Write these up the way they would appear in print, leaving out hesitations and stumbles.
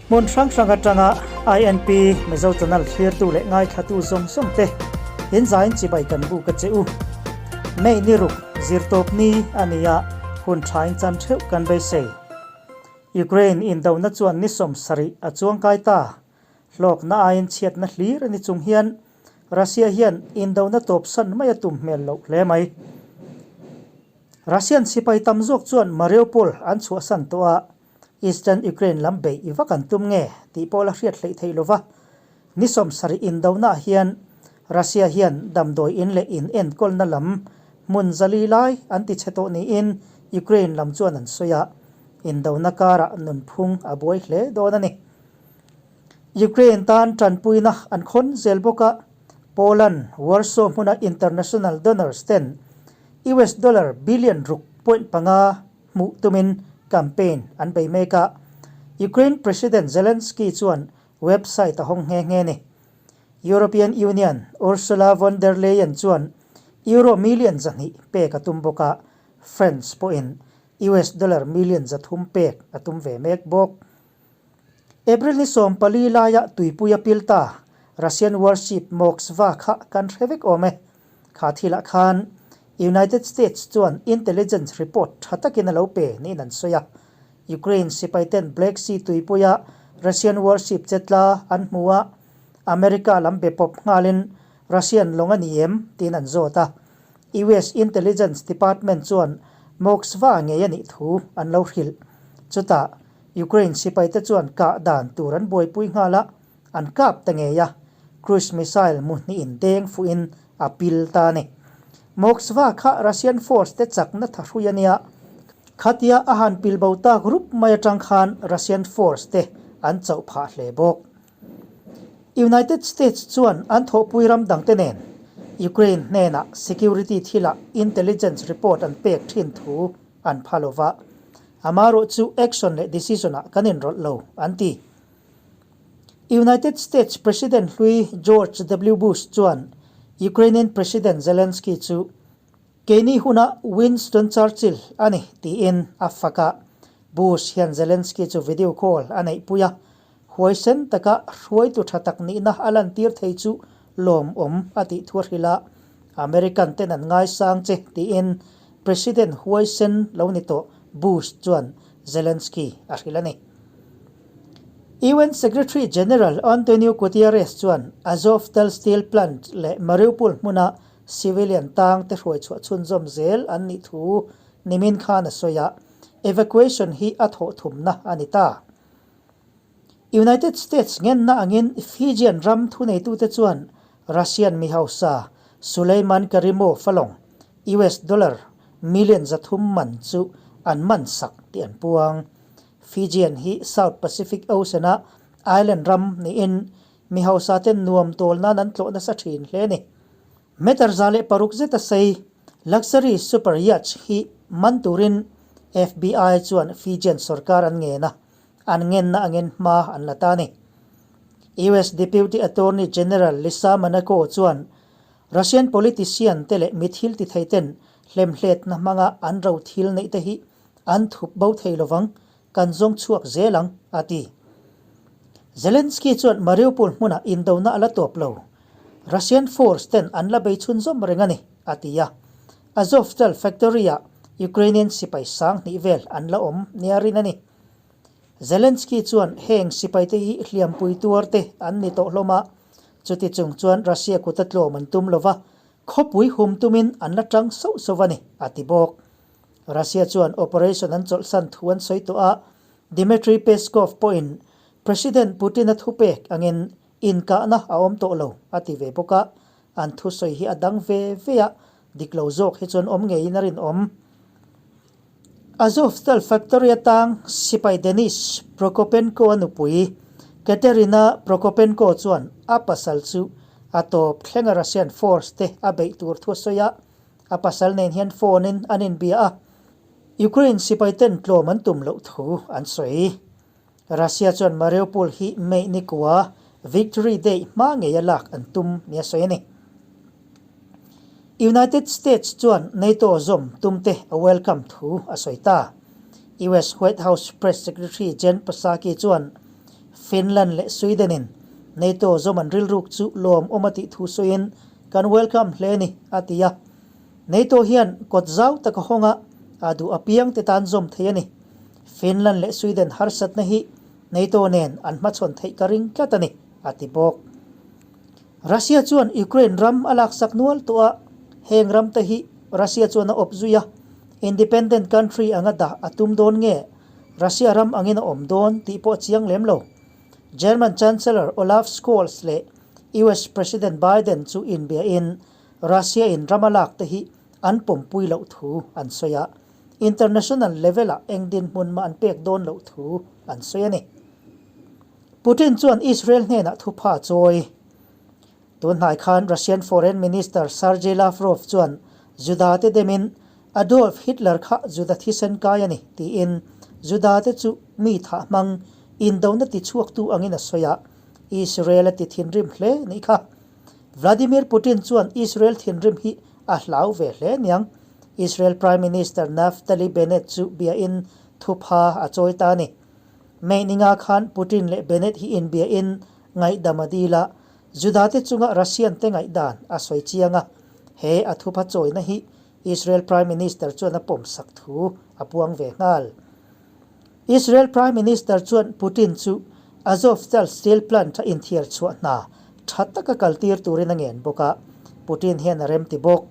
Hmun hrang hrang atanga INP Mizo Channel thlirtu leh ngaithlatu zawng zawng te in zain chibai kan buk a che u. May ni ruk zirtawp ni a ni a, hun thain chan theuh kan beisei. Ukraine indona chuan ni 70 a chuangkai ta. Hlawkna aiin chhiatna hlir a ni chung hian Russia hian indona tawpsan mai a tum hmel loh hle mai. Russian sipai tam zawk chuan Mariupol an chhuahsan tawh a, Eastern Ukraine lam beih i vak an tum nge tih pawh la hriat hleih theih lova. Ni 70 indonaah hian Russia hian damdawi in leh in enkawlna lam hmun 400 lai an ti chhe tawh niin Ukraine lam chuan an sawi a, indona karah nunphung a buai hle dawn a ni. Ukraine tan tanpuina an khawn zel bawk a, Poland, Warsaw hmuna international donors ten US dollar billion ruk point panga hmuh tumin campaign an bei mek a, Ukraine President Zelensky chuan website a hawng nghe nghe ni. European Union Ursula von der Leyen chuan euro million 200 pek a tum bawk a, France pawhin US dollar million 300 pek a tum ve mek bawk. April ni 14 laia tuipui a pil ta, Russian warship Moskva kha kan hre vek awm e. Kha thilah khan United States chuan intelligence report tha takin a lo pe niin an sawi a. Ukraine sipaiten Black Sea tuipuia Russian warship chetla an hmu a, America lam be pawp nghalin Russian lawng a ni em tiin an zawt a. US Intelligence Department chuan Moskva ngei a nih thu an lo hrilh. Chutah Ukraine sipaite chuan kah dan tur an buaipui nghal a, an kap ta ngei a, cruise missile mu hnihin deng fuhin a pil ta a ni. Moskva kha Russian force te chakna tha hrui a nia, khatia a han pil bo tak rup mai atang khan Russian force te an chauh phah hle bawk. United States chuan an thawhpui ram dangte nen Ukraine hnenah security thilah intelligence report an pek thin thu an pha lova, Amarawh chu action leh decision ah kan inrawlh lo, an ti. United States President hlui George W. Bush chuan Ukrainian President Zelensky chu keini huna Winston Churchill a ni tiin a fak a. Bush hian Zelensky chu video call a neihpui a, huaisen taka hruaitu tha tak nihna a lantir thei chu lawmawm a tih thu a hrilh a, American ten an ngaisang che tiin President huaisen lo ni tawh Bush chuan Zelensky a hrilh a ni. UN Secretary General Antonio Guterres chuan Azovstal Steel Plant leh Mariupol hmuna civilian tang te hruai chhuah chhunzawm zel an nih thu nimin khan a sawi a, evacuation hi a thawh thumna a ni ta. United States ngenna angin Fijian ram thuneitute chuan Russian mi hausa Suleiman Karimov alawng US dollar million 300 man chu an man sak tih an puang. Fijian hi South Pacific Ocean-a island ram niin mi hausa ten nuam tawl nan an tlawh nasa thin hle a ni. Meter 106 zeta sei luxury super yacht hi man turin FBI chuan Fijian sorkar an ngen a, an ngenna angin hma an la ta a ni. US Deputy Attorney General Lisa Monaco chuan Russian politician te leh mi thil ti thei ten hlemhletna hmanga an ro thil neih te hi an thup bo thei lovang, kan zawng chhuak zel ang, a ti. Zelensky chuan Mariupol hmunah indona a la tawp lo, Russian force ten an la bei chhunzawm reng a ni, a ti a. Azovstal factory-ah Ukrainian sipai 2000 vel an la awm nia rin a ni. Zelensky chuan heng sipaite hi hliampui tuarte an ni tawh hlawm a, chuti chung chuan Russia kuta tlawm an tum lova, khawpui hum tumin an la tang sauh sauh a ni, a ti bawk. Russia chuan operation an chawlhsan thu an sawi tawh a, Dmitry Peskov pawhin President Putin-a thupek angin inkahna a awm tawh lo a ti ve bawk a, an thusawi hi a dang ve ve a, dik lo zawk hi chuan awm ngeiin a rinawm. Azovstal factory atang sipai Denis Prokopenko-a nupui Katerina Prokopenko chuan a pasal chu a tawp thlenga Russian force te a beih tur thu a sawi a, a pasal nen hian phone in an inbia a, Ukraine sipai ten tlawm an tum loh thu an sawi. Russia chuan Mariupol hi May ni kua Victory Day hma ngei a lak an tum nia sawi a ni. United States chuan NATO zawm tumte a welcome thu a sawi ta. US White House Press Secretary Jen Psaki chuan Finland leh Sweden in NATO zawm an rilruk chu lawmawm a tih thu sawiin kan welcome hle a ni, a ti a. NATO hian kawt zau tak a hawng a, a duh apiang te tan zawm thei a ni. Finland leh Sweden harsatna hi NATO nen an hmachhawn theih ka ring tlat a ni, a ti bawk. Russia chuan Ukraine ram a laksak nual tawh a, heng ram te hi Russia chuan a awp zui a, independent country anga dah a tum dawn nge Russia ram angin a awm dawn tih pawh a chiang lem lo. German Chancellor Olaf Scholz leh US President Biden chu inbiain Russia in ram a lak te hi an pawmpui loh thu an sawi a, international level ah eng dinhmun mah an pek dawn loh thu an sawi a ni. Putin chuan Israel hnenah thupha chawi. Tun hnai khan Russian Foreign Minister Sergei Lavrov chuan Juda te demin Adolf Hitler kha Juda thisen kai a ni tiin Juda te chu mi thah hmang indona tichhuaktu angin a sawi a, Israel a ti thinrim hle nih kha. Vladimir Putin chuan Israel thinrim hi a hlau ve hle niang. Israel Prime Minister Naftali Bennett chu biain thupha a chawi ta a ni. May ninga khan Putin leh Bennett hi inbiain ngaihdam a dil a, Juda te chunga Russian te ngaihdan a sawi chiang a, he a thupha chawina hi Israel Prime Minister chuan a pawmsak thu a puang ve nghal. Israel Prime Minister chuan Putin chu Azovstal steel plant a inthiar chhuah hna tha taka kaltir turin a ngen bawk a, Putin hian a remti bawk.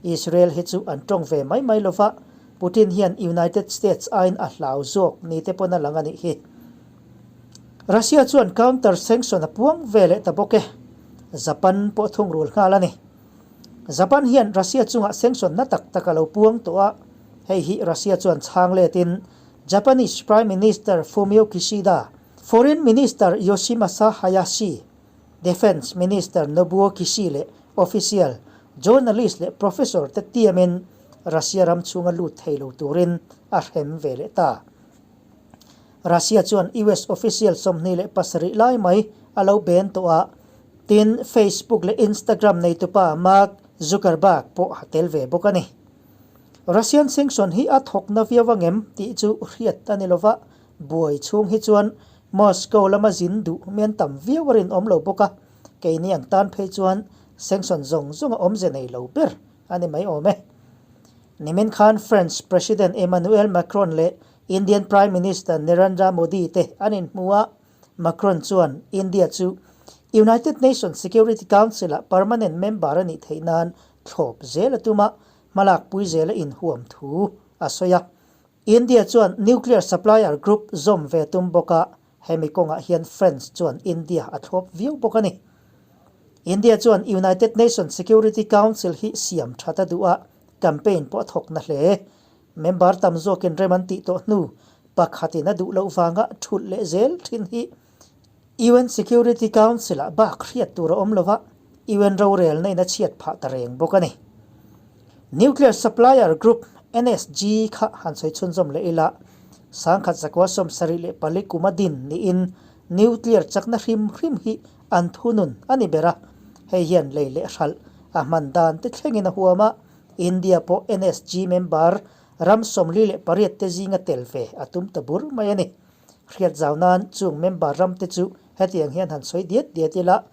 Israel hi chu an tawng ve mai mai lova, Putin hian United States aiin a hlau zawk ni te pawn a lang a nih hi. Russia chuan counter sanction a puang ve leh ta bawk e. Japan pawh thungrul nghal a ni. Japan hian Russia chungah sanction na tak tak a lo puang tawh a, hei hi Russia chuan chhang letin Japanese Prime Minister Fumio Kishida, Foreign Minister Yoshimasa Hayashi, Defence Minister Nobuo Kishi leh official, journalist leh professor te tiamin Russia ram chhunga lut thei lo turin a hrem ve leh ta. Russia chuan US official 27 lai mai a lo ben tawh a, tin Facebook leh Instagram neitupa Mark Zuckerberg pawh a tel ve bawk a ni. Russian sanction hi a thawk na viau angem tih chu hriat a ni lova, buai chhung hi chuan Moscow lama zin duh mian tam viau a rinawm lo bawk a, keini ang tan phei chuan sanction zawng zawng a awmze nei lo ber a ni mai awm e. Nimin khan French President Emmanuel Macron leh Indian Prime Minister Narendra Modi te an inhmu a, Macron chuan India chu United Nations Security Council-ah permanent member a nih theih nan thlawp zel a tum a, hmalakpui zel a inhuam thu a sawi a. India chuan nuclear supplier group zawm ve tum bawk a, hemi kawngah hian France chuan India a thlawp viau bawk a ni. India chuan United Nations Security Council hi siam that a duh a, campaign pawh a thawk na hle. Member tam zawkin rem an tih tawh hnu pakhatin a duh loh vanga thulh leh zel thin hi UN Security Council-ah bak hriat tur a awm lo va, UN rorelna in a chhiat phah ta reng bawk a ni. Nuclear Supplier Group, NSG, kha han sawi chhunzawm leh ila, 1974 kum a din niin nuclear chakna hrim hrim hi an thunun a ni ber a, hei hian lei leh hralh a hman dan te thlengin a huam a, India pawh NSG member ram 48 te zinga tel ve a tum ta bur mai a ni. Hriat zau nan chung member ram te chu hetiang hian han sawi diat diat ila,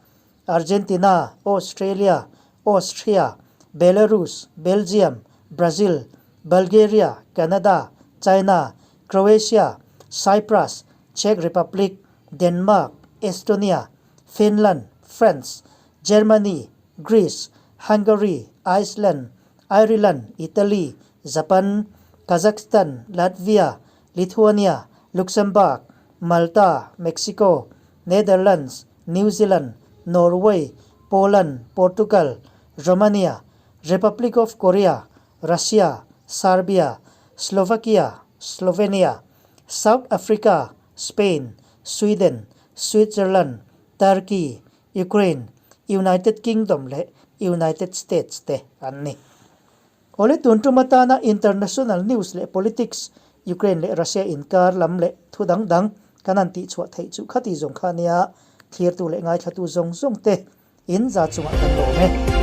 Argentina, Australia, Austria, Belarus, Belgium, Brazil, Bulgaria, Canada, China, Croatia, Cyprus, Czech Republic, Denmark, Estonia, Finland, France, Germany, Greece, Hungary, Iceland, Ireland, Italy, Japan, Kazakhstan, Latvia, Lithuania, Luxembourg, Malta, Mexico, Netherlands, New Zealand, Norway, Poland, Portugal, Romania, Republic of Korea, Russia, Serbia, Slovakia, Slovenia, South Africa, Spain, Sweden, Switzerland, Turkey, Ukraine, United Kingdom leh United States te an ni. Awle tun tum atana international news leh politics, Ukraine leh Russia inkar lam leh thu dang dang kan han tihchhuah theih chu khati zawng kha nia, thlirtu leh ngaithlatu zawng zawng te in za chungah kan lawm e.